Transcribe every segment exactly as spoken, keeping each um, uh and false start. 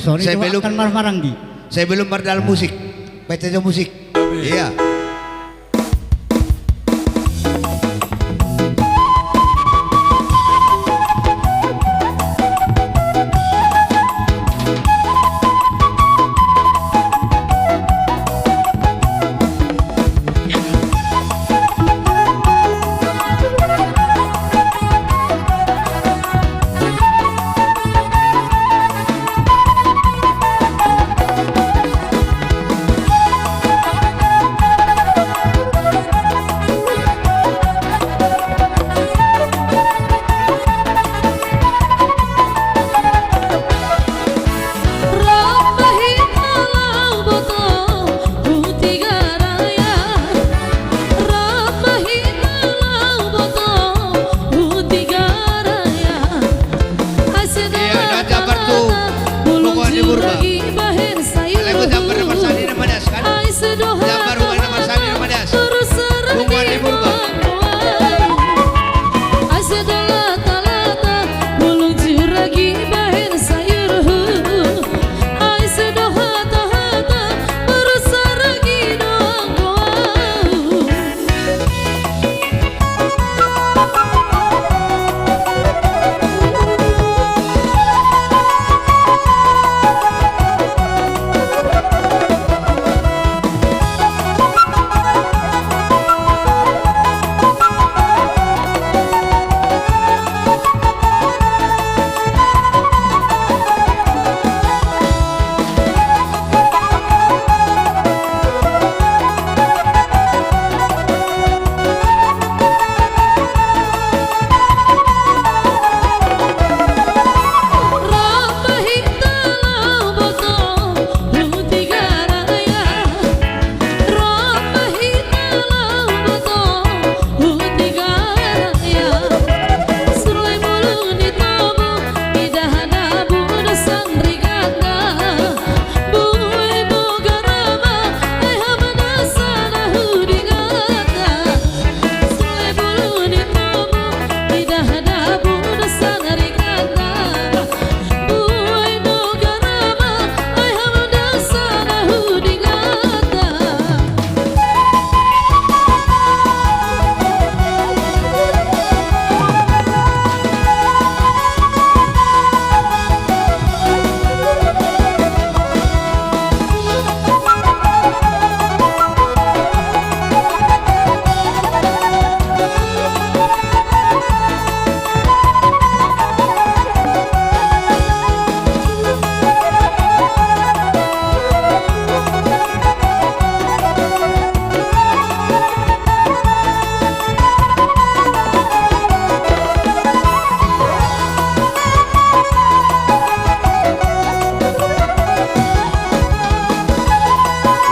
Sorry, sebelum, doakan mar-, maranggi. Sebelum mardalan musik, baen sajo musik. Iya. Iya, na jambar tu punguan ni Purba. Alai hu jambar na marsahit na madas, kan? Jambar punguan na marsahit na madas. Punguan ni Purba.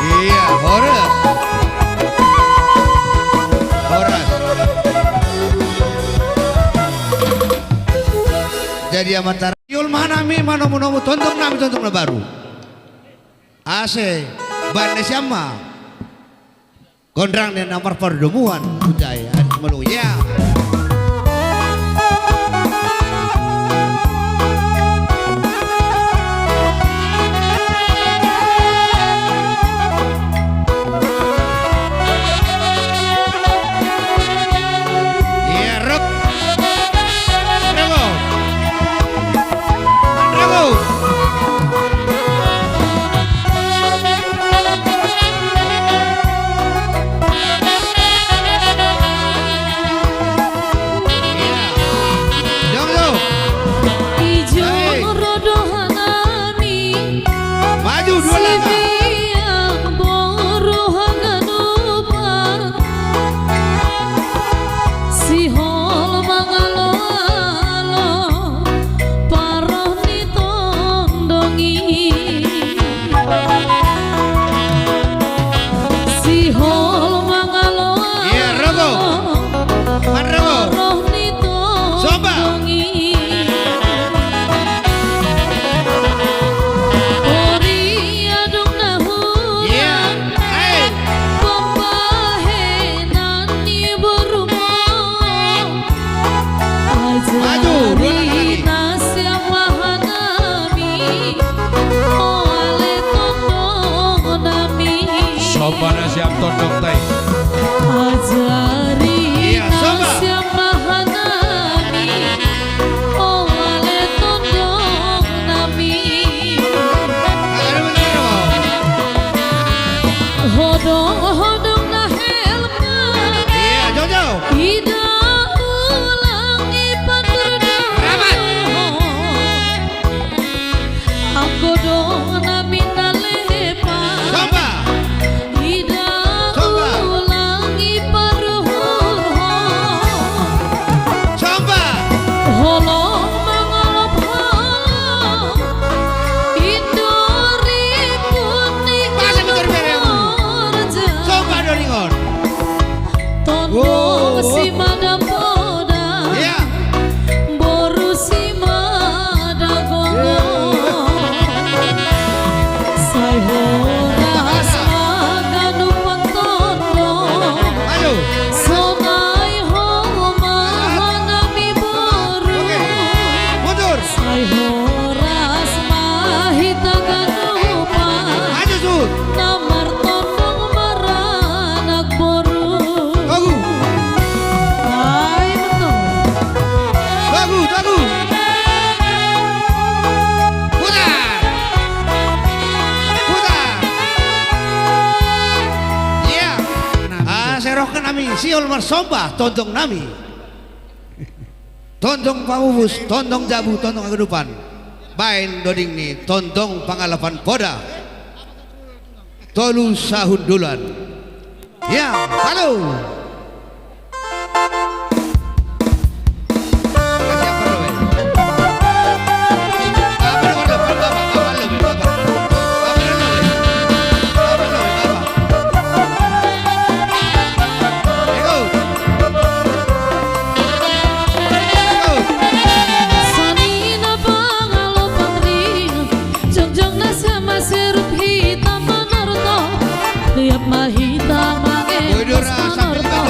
Iya, horas. Horas. Jadi amanta ra-, jolma nami manomu-nomu, tondong nami tondong na baru. Asa baen na sian ma gondang ni na marpardomuan tu jae, adat Simalungun, ya. Iya, rok. Rok. Rok. Ombana siap tondong tai. Ajari na siap mahanami, o ale tondong nami. Hodong, hodong na helma. Ida ulang i pandor do. Anggo dongan nami na lepa. Somba. Ida ulang i paruhurhon. Somba. Holong mangalop holong. Indorinput ni Horja. Somba doringon. Tondong simada poda, boru simada gogo. Sai horas ma ganupan tondong. Sonai ho ma hanami boru. Sai horas ma hita ganupan. Na martondong maranak boru. Togu. Ai betul. Togu, togu. Putar. Putar. Ia. Asa roha nami sihol marsomba tondong nami. Tondong pamupus, tondong jabu, tondong haganupan. Baen doding ni tondong pangalapan poda. Tolu sahundulan. Ia, halo. Sanina pangalopan ringan, jongjong na siama sirup hita manarto, tiap ma hita mangemas manarto.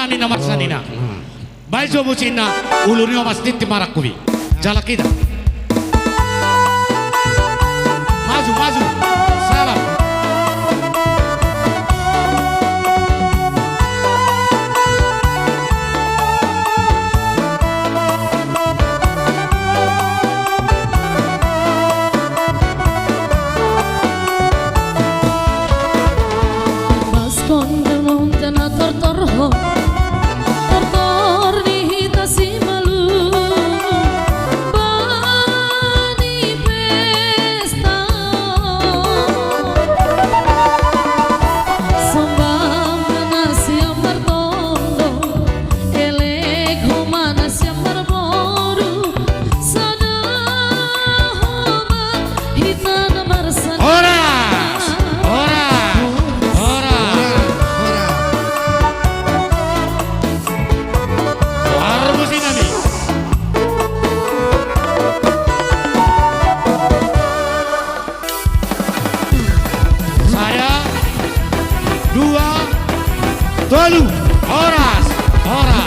Marsanina, Marsanina. Baen jo musik na, ulu ni omas tintin marangkup i. Jala hita. Maju, maju. Salam. Paskon danon jana tortorhon, tortor ni hita simalum, bani pesta. Sombang ma na sian martonggo, elek homa na sian marboru, sada homa hita na marsanina. Horas! Horas! Horas! Horas! Horas! Sada, dua, tolu. Horas, horas.